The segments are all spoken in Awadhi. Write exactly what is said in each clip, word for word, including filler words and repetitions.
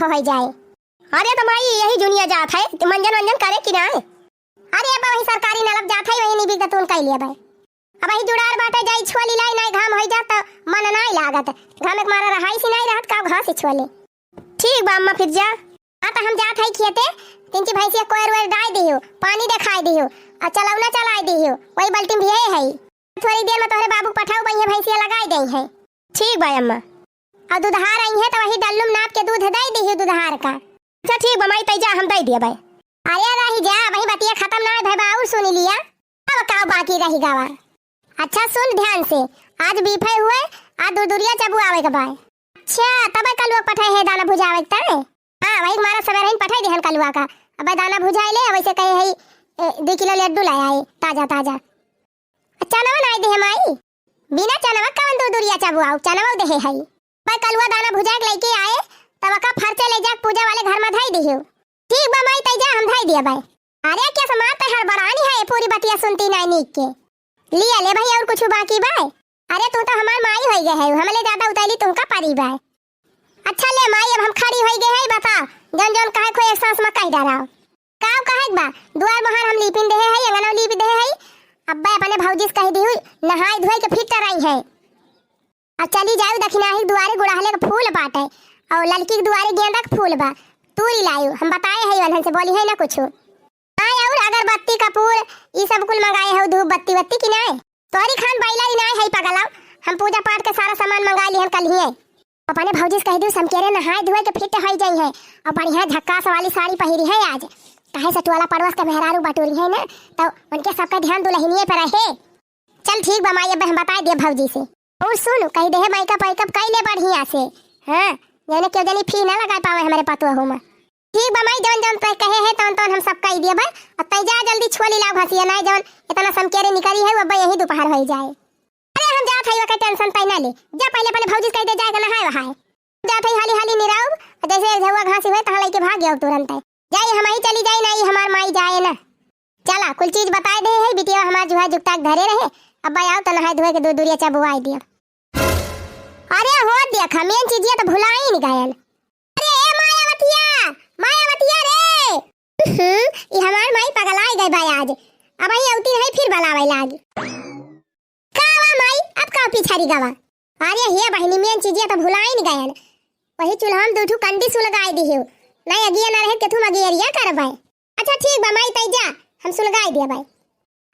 हो, होइ जाए। अरे त माई, यही जुनिया जात है, मंजन वंजन करे कि नाय? अरे अब वही सरकारी नलब जात है, वही निबिक दतून कइ लेबे। अब वही जुड़ार बाटे, जाई छुअली लाई, नाय घाम होइ जात त मन नाय लागत। घाम के मारा रहाई सी नाय रहत, का घास ही छुअले। ठीक बा अम्मा, फिर जा। हाँ, त हम जात हई खेते, तीन ची भैंसिया कोयर वोयर डाय दिहु, पानी देखाय दिहु, अउर चलौना चलाय दिहु, वही बल्टी में भी है, है। थोड़ी देर में तोहरे बाबू के पठाऊ बइहे, भैंसिया लगाय देइहे। ठीक बा अम्मा। अउर दुधार अइहे त वही डल्लू में नाप के दूध दइ दिहु दुधार का। अच्छा ठीक बा माई, तै जा, हम दइ दिया भाई। अरे रही जा, वही बतिया खतम नाय भय बा, अउर सुन लिया। अब का बाकी रही गवा? अच्छा सुन ध्यान से, आज बीफे हुए, आज दुरदुरिया चबुआवे के बाय। अच्छा, तबे कलुआ पठाए है दाना भुजावे के ताय? हाँ, वही मारा सवेरे ही पठाई दिहन कलुआ का। अब दाना भुजाए ले, वैसे कहे है, ए, दो किलो लड्डू लाया है, ताजा ताजा। चनवा नाय देहे माई? बिना चनवा कवन दुरदुरिया चबुआऊ, चनवा देहे है। भाई कलुआ दाना भुजाए के लइके आए, तब का फरचे ले जाके पूजा वाले घर में धई दिहु। ठीक बा माई, तै जा, हम धई दिया भाई। अरे क्या समार ते हड़बड़ानी है, पूरी बतिया सुनती नाय नीक के। लिया ले भाई, अउर कुछ बाकी बा? अरे तू तो हमार माई होइ गए है, हमले ज्यादा उतैली तुमका परी बा। अच्छा ले माई, अब हम खड़ी होइ गए है, बता जौन जौन कहे खोए सांस में कह डराओ। काव कहे के बा? दुआर मोहार हम लीपिन देहे है, अंगनवा लीपि देहे है। अब्बे अपने भौजी से कह दिहु, नहाय धोए के फिट रही है। अब चली जाऊ दखिनाही के दुआरे गुड़हले के फूल बाटे, अउर ललकी के दुआरे गेंदा के फूल बा, तूरी लायू, हम बताए है वल्हन से, बोली है ना कुछ। आय अउर अगरबत्ती कपूर ई सब कुल मंगाए हो, धूप बत्ती बत्ती की नाय? तोहरी खान बैला ही नाय है पगला, हम पूजा पाठ के सारा सामान मंगा लिहन कल ही। अपने भौजी से कह दू समकेरे नहाए धोए के फिट होइ जाई है अउर बढ़िया झक्कास वाली साड़ी पहिरी है आज, काहे से टोला पड़ोस के मेहरारू बटोरी है ना, तो उनके सबका ध्यान दुलहिनिये पर रहे। चल ठीक बा माई, अब हम बताए दिए भौजी से। अउर सुन, कह दे है मेकअप वेकअप कइ ले बढ़िया से, हाँ, जने केहू जनी फी ना लगाए पावे हमरे पतोहू में। ठीक बा माई, जौन जौन तै कहे है तौन तौन हम सब कइ दिए भाई। अब तै जा जल्दी छुअली लाव घसिया, नाय जौन इतना समकेरे निकरी है, अब यही दुपहर होइ जाए। अरे हम जात हई, ओकर टेंशन तै ना ले, जा पहिले अपने भौजी से कह दे जाए के नहाए वहाए। जात हई हाली हाली निराउब, जैसे एक झउआ घासी होए तहाँ लइके भाग गया तुरंत। जाई हम ही चली जाई, नाई हमार माई जाए ना। चला कुल चीज बताए दे है, बिटिया हमार जुहा जुगता के धरे रहे, अब आओ तो नहाए धोए के दुरदुरिया चबुआई दिया। अरे हो देख, मेन चीजिया तो भुलाई नहीं गयन। अरे ए मायावतिया, मायावतिया रे। हम्म, ई हमार माई पगलाए गए बा आज। अब आई अवती नहीं फिर बलावे लागी। का बा माई, अब का पिछारी गवा? अरे हे बहिनी, मेन चीजिया तो भुलाइन गयन। वही चूल्हा में दू ठू कंडी सुलगाए दिहियो। नहीं अगिया ना रहे, केथू में अगियरिया करबे। अच्छा ठीक बा माई, तई जा, हम सुलगाए दिया बाई।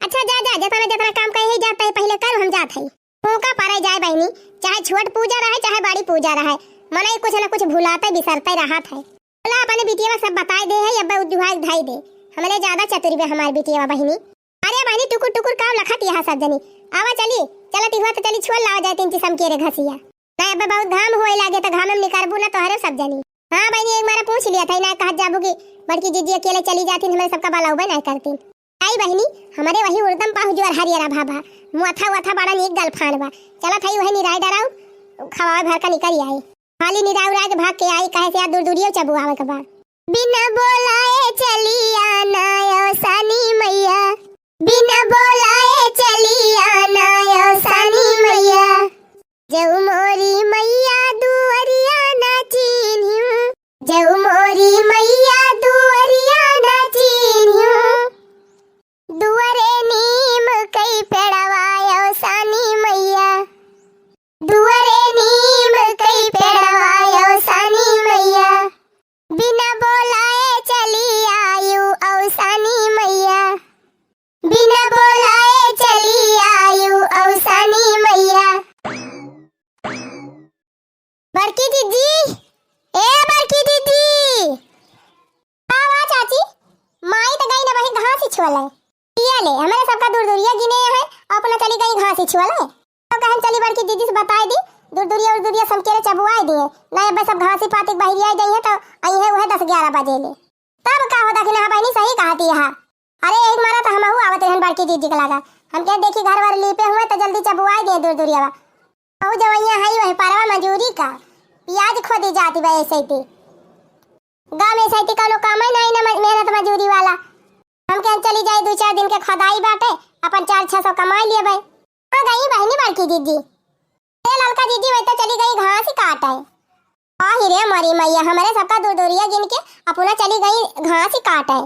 अच्छा जा, जा, जतना जतना काम कहे है, जा तय पहिले कर, हम जात हई। फूंका परे जाए बहिनी, चाहे छोट पूजा रहे, चाहे बड़ी पूजा रहे, मनई कुछ न कुछ भुलाते बिसरते रहत है। बोला अपने बिटिया सब बताए दे है, अब उजुहाई धाई दे। हमरे ज्यादा चतुरी बे हमार बिटिया बहिनी। अरे बहिनी, टुकुर टुकुर काव लखत यहाँ सब जनी। आवा चली, चलत हुआ तो चली छोल लावा जाए तीन किसम के रे घसिया। ना अब बहुत घाम होए लागे तो घाम में निकरबू ना तोहरे सब जनी। हाँ बहिनी, एक मारे पूछ लिया था ना, कहत जाबू कि बड़की जीजी अकेले चली जाती, हमरे सबका बलाउबे नहीं करती। आई बहिनी, हमरे वही उड़दम पाहु जुअर हरियरा भाभा, मुआथा उआथा बड़ा नीक गलफान बा। चलत हई वही निराई डराऊ, खवावे भर का निकल आई। खाली निराउरा के भाग के आई, काहे से यार दूर दूरियो चबुआवे के बा। बिना बोलाए चली आना यो सानी मैया, बिना बोलाए चली आना यो सानी मैया। जऊ मोरी मैया दुअरिया ना चीन्हियो, जऊ मोरी मैया दुअरिया ना चीन्हियो। दुअरे नीम कई पेड़वा यो सानी मैया, दुअरे नीम कई पेड़वा यो सानी मैया। बिना बोलाए चली आयु औसानी मैया, बिना बोलाए चली आयु औसानी मैया। बड़की दीदी, ए बड़की दीदी। का बा चाची? माई त गई ना वही घास ही छुअले। पिया ले, हमरे सबका दूर दूरिया गिने है, अपना चली गई घास ही छुअले। तो कहन चली बड़की दीदी से बताए दी, दूर दूरिया उर दूरिया समकेरे चबुआए दिए। नहीं अब सब घासी पाती के बहिरिया जाइए तो आई है वह दस ग्यारह बजे ले। तब का हो दखिना बहिनी सही कहती है। अरे एक मारा तो हमहू आवत रहन बड़की दीदी के लगा। हम कह देखी घर वर लीपे हुए तो जल्दी चबुआए दिए दूर दूरिया बा। औ जवैया हई वही परवा मजूरी का। पियाज खोदी जाती बा ऐसे ही। गाँव में ऐसे ही कौनो काम है नहीं ना म-, मेहनत मजूरी वाला। हम कह चली जाए दो चार दिन के खदाई बाटे, अपन चार छह सौ कमाई लिए भाई। हाँ गई बहिनी बड़की दीदी। ए ललका दीदी वही तो चली गई घास ही काटे। आहि रे मोरी मैया, हमरे सबका दुरदुरिया गिन के अपना चली गई घास ही काटे।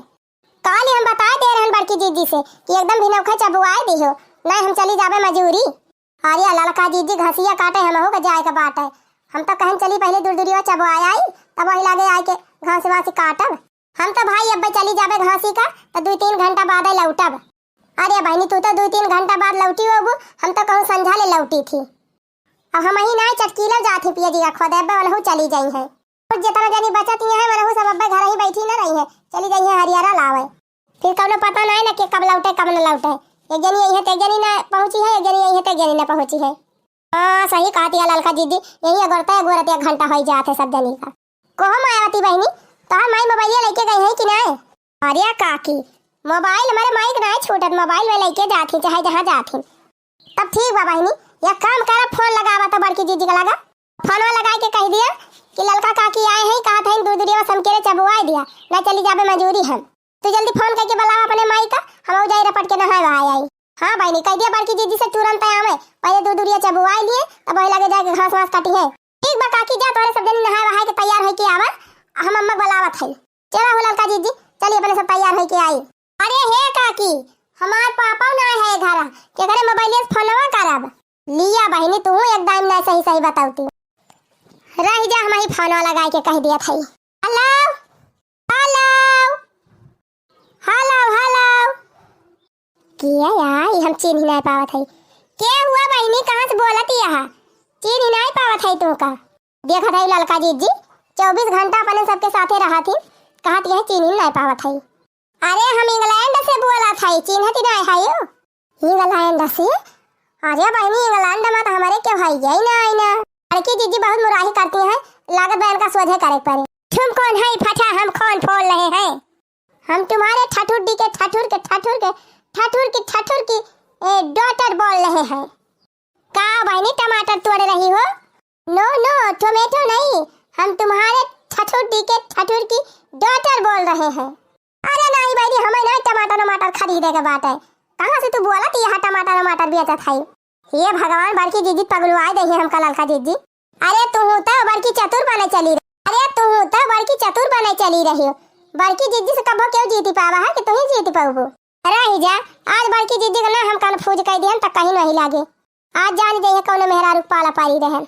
काल ही हम बताए दे रहन बड़की जिज्जी से कि एकदम भिनौखे चबुआए दिहो, नहीं हम चली जाबे मजूरी। अरे ललका जिज्जी, घसिया काटे हमहू के जाए के बाटे। हम तो कहन चली पहले दुरदुरिया चबुआए आई, तब वही लागे आए के घास वास काटब। हम तो भाई अब्बे चली जाबे घासी का, तो दुइ तीन घंटा बादे लौटब। अरे बहिनी, तू तो दुइ तीन घंटा बाद लौटी होबू, हम तो कहूँ संझा ले लौटी थी। अब हमही नाई चटकीला जात ही पिया जी का खोदे, अब्बे वनहू चली जाई है। और जितना जनी बचत ही है, वनहू सब अब्बे घर ही बैठी न रही है, चली जाई है हरियारा लावे। फिर कौनो पता नाई ना कि कब लौटे, कब न लौटे। एक जनी आई है तो एक जनी ना पहुँची है, एक जनी आई है तो एक जनी ना पहुँची है। हाँ, सही कहती है ललका जिज्जी, यही अगोरते अगोरते एक घंटा होई जात है सब जनी का। कहो मायावती बहिनी, तोहार माई मोबाइलिया लेके गई है कि नाई? अरे काकी, मोबाइल हमारे माई के नाई छूटत, मोबाइल में लेके जात ही, चाहे जहाँ जात ही। तब ठीक बा बहिनी, एक काम करा, फोन लगावा तो बड़की जिज्जी का लगा। फोनवा लगाई के कह दिया कि ललका काकी आए हैं, कहा था इन दुरदुरिया से हमके रे चबुआए दिया, ना चली जाबे मजूरी हम। तू जल्दी फोन करके बुलावा अपने माई का, हम जाई रपट के नहाए वहाए आई। हाँ बहिनी, कह दिया बड़की जिज्जी से तुरंत आवे, पहले दुरदुरिया चबुआए लिए, तब वही लगे जाके घास वास काटी है। ठीक बा काकी, जा तोहरे सब जनी नहाए वहाए के तैयार होई के आवा, हम अम्मा के बुलावत हई। चला हो ललका जिज्जी, चली अपने सब तैयार होई के आई। अरे हे काकी, हमार पापा ना है घर, केकरे मोबाइलिया से फोनवा करब? लिया बहिनी, तू एकदम ना सही सही बतावती। रह जा, हम ही फोनवा लगाए के कह दिया थई। हेलो, हेलो, हेलो, हेलो। के आई? हम चिन्ह नहीं पावत हई। के हुआ बहिनी, कहाँ से बोलत यहा? चिन्ह नहीं पावत हई तू का? देखत हई ललका जिज्जी, चउबीस घंटा अपने सबके साथे रहत ही, कहत यह चिन्ह नहीं पावत हई। अरे हम इंग्लैंड से बोलत हई, चिन्हत नहीं हई हो। इंग्लैंड से? अरे बहिनी, इंग्लैंड में तो हमारे केहू हइये नाई ना। बड़की जिज्जी बहुत मुराही करती हैं, लागत बा इनका सोझे करे के पड़े। तुम कौन है फटा, हम कौन फोल रहे हैं? हम तुम्हारे ठठुर डी के ठठुर के ठठुर के ठठुर की ठठुर की, ए, डॉटर बोल रहे हैं। का बहिनी टमाटर तोड़ रही हो? No, no, tomato नहीं, हम तुम्हारे ठठुर डी के ठठुर की डॉटर बोल रहे हैं। अरे नहीं बहिनी, हमें नहीं टमाटर वमाटर खरीदे के बाटे। कहाँ से तू बोलत यह टमाटर वमाटर बेचत है? हे भगवान, बड़की जिज्जी पगलुआए दे है हमका ललका जिज्जी। अरे तू तो बड़की चतुर बने चली रही, अरे तू तो बड़की चतुर बने चली रही हो। बड़की जिज्जी से कबो केहू जीती पावा है कि तू ही जीती पाबू? रही जा, आज बड़की जिज्जी का ना हम confuse कर दिहन त कहीं नहीं लागे। आज जान जाइए कौनो मेहरारू के पाला पारी रहन।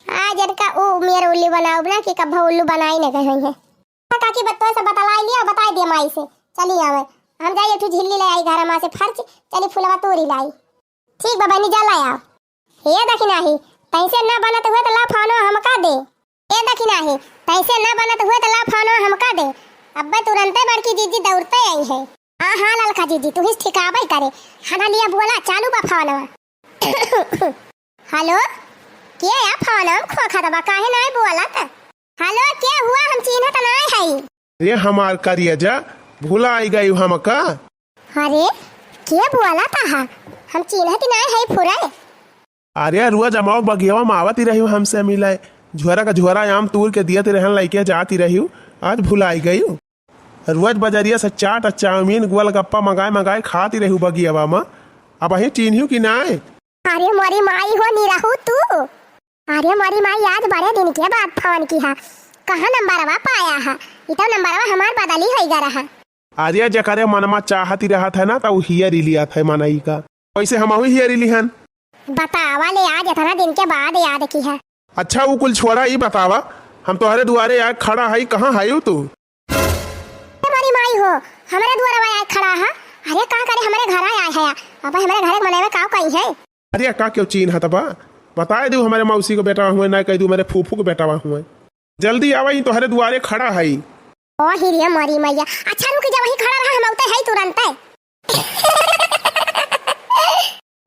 आज इनका ऊ मेर उल्लू बनाउब ना कि कब्बो उल्लू बनाई न गए होइहैं। हाँ काकी, बत-, तोहे सब बतलाई लिया, बताई दिया माई से। चली आवे, हम जाई एक ठो झिल्ली ले आई घर मा से फर्च, चली फुलवा तोरी लाई। ठीक बा बहिनी, जा लाई आओ। हे दखिनाही, तैसे ना बनत हुए त ला फोनो हमका दे। ए दखिनाही, तैसे ना बनत हुए त ला फोनो हमका दे। अब्बे तुरंते बड़की जिज्जी दौड़ते आई है। हाँ, हाँ, ललका जिज्जी, तू ही ठिकाबै करे। हना लिया बोला, चालू बा फोनवा। हेलो, के या फोनवा खोखत बा, काहे नाय बोलत? हेलो, के हुआ? हम चीन्हत नाय हई। रे हमार करिया जा, भुलाई गई हमका? अरे, के बोलत हा? हम चीन्हत नाय हई फुरे। अरे, रुआ जमाओ बगियावा में आवत ही रही हमसे मिले। झोरा का झोरा आम तूर के दियत रहन, लइके जात ही रही। आज भुलाई गई। रोज बजरिया से चाट आ चाउमीन, गोलगप्पा मंगाए मंगाए खात ही रहू बगियावा मा। अबहीं चीन्हियो कि नाय? अरे मोरी माई हो निरहू तू। अरे मोरी माई, आज बड़े दिन के बाद फोन किहा। कहाँ नंबरवा पाया हा? ई तो नंबरवा हमार बदली होई गा रहा। अरे जेकरे मनमा चाहत ही रहत है ना, त उ हियरी लियत है मनई का। वैसे हमहू हियरी लिहन। बतावा ले, आज इतना दिन के बाद याद किहा। अच्छा, उ कुल छोड़ा, ई बतावा, हम तोहरे दुआरे आए खड़ा हई, कहाँ हयू तू? ए मोरी माई हो, हमरे दुआरवा आए खड़ा हा। अरे का करे हमरे घर आए है? अब हमरे घरे के मनई में का कही है? अरे का केहू चीन्हत बा? बताए दू हमरे मौसी के बेटवा हुए, ना कह दू हमरे फूफू के बेटवा हुए। जल्दी आवा, ई तोहरे दुआरे खड़ा हई। ओ हिरिया मोरी मैया, अच्छा रुक जा, वही खड़ा रहा, हम औते हई तुरंते।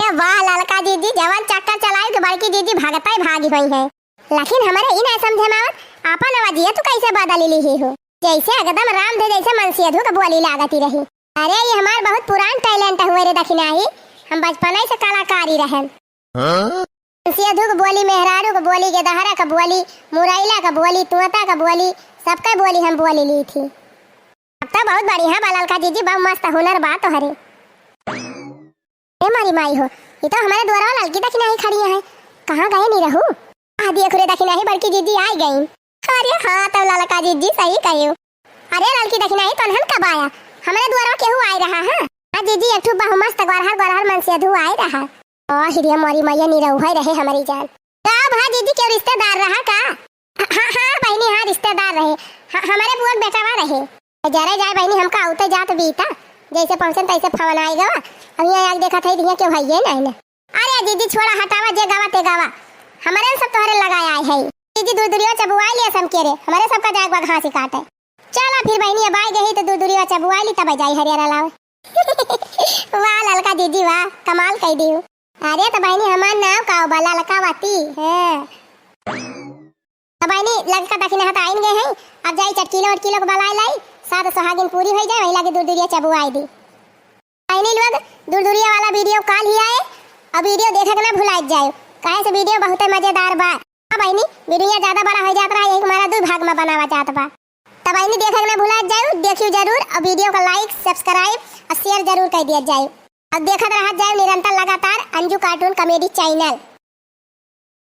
ए वाह ललका जिज्जी, जवन चक्कर चलाइब कि बड़की जिज्जी भागतै भागी होइहैं। लेकिन हमरे ई नाय समझे में आवत, आपन आवाजिया तू कैसे बदली लिही हो? जैसे एकदम राम धे जैसे मनसेधू के बोली लागत ही रही। अरे ई हमार बहुत पुरान talent हुए रे दखिनाही, हम बचपनै से कलाकारी रहन। हाँ? मनसेधू के बोली, मेहरारू के बोली, गेदहरा के बोली, मुरैला के बोली, तोता के बोली, सबके बोली हम बोली ली थी। अब तो बहुत बढ़िया बा ललका जिज्जी, बहुत मस्त हुनर बा तोहरे। ए मोरी माई हो, ई तो हमरे दुआरवा ललकी दखिनाही खड़ी है, कहाँ गए निरहू? आ देख रे दखिनाही, बड़की जिज्जी आई गई। अरे हाँ, तब ललका जीजी सही कहियो। अरे ललकी दखिनही, तोहन कब आया? हमरे दुआरवा केहू आइ रहा है? हाँ जीजी, एक ठो बहु मस्त गोरहर गोरहर मनसेधू आइ रहा। ओ हिरिया मोरी मैया, निरहुआ रहे हमरी जान। का भा जीजी, केहू रिश्तेदार रहा का? हाँ, हाँ, हाँ बहिनी, हाँ रिश्तेदार रहे। हाँ, हमरे बुआ के बेटवा रहे। जरे जाए बहिनी, हमका आउते जात बीता, जैसे पहुँचन तैसे फोन आइ गवा। अब हियाँ आके देखत है, हियाँ केहू हइये नाहीं ना। अरे जीजी छोड़ा, हटावा, जे गावा ते गावा, हमरे सब तोहरे लगाए आए है। जीजी दूर दूरिया चबुआइ लिए सब के रे, हमरे सबका जाए बा घास ही काटे। चला फिर बहिनी, अब आइ गई तो दूर दूरिया चबुआइ ली, तब जाई हरियर लावे। वाह ललका जीजी वाह, कमाल कइ दिहू। अरे तो बहिनी, हमार नाम का बा? ललकावती। हाँ। तो बहिनी, ललका दखिनहा त आइन गए हैं, अब जाई चटकीलो वटकीलो के बलाए लाई, सात सुहागिन पूरी होइ जाए, वही लागे दूर दूरिया चबुआइ दी। बहिनी लोग, दूर दूरिया वाला video काल ही आए, और video देखे के ना भुलाइ जाए, काहे से video बहुते मजेदार बा। हाँ बहिनी, video ज्यादा बड़ा होइ जात रहा, यही के मारे दुइ भाग में बनावा जात बा। तब बहिनी देखे के ना भुलाइ जाए, देखियो जरूर, और video का like, subscribe और share जरूर कइ दिया जाए। अब देखत रहा जाए निरंतर लगातार अंजू cartoon comedy channel।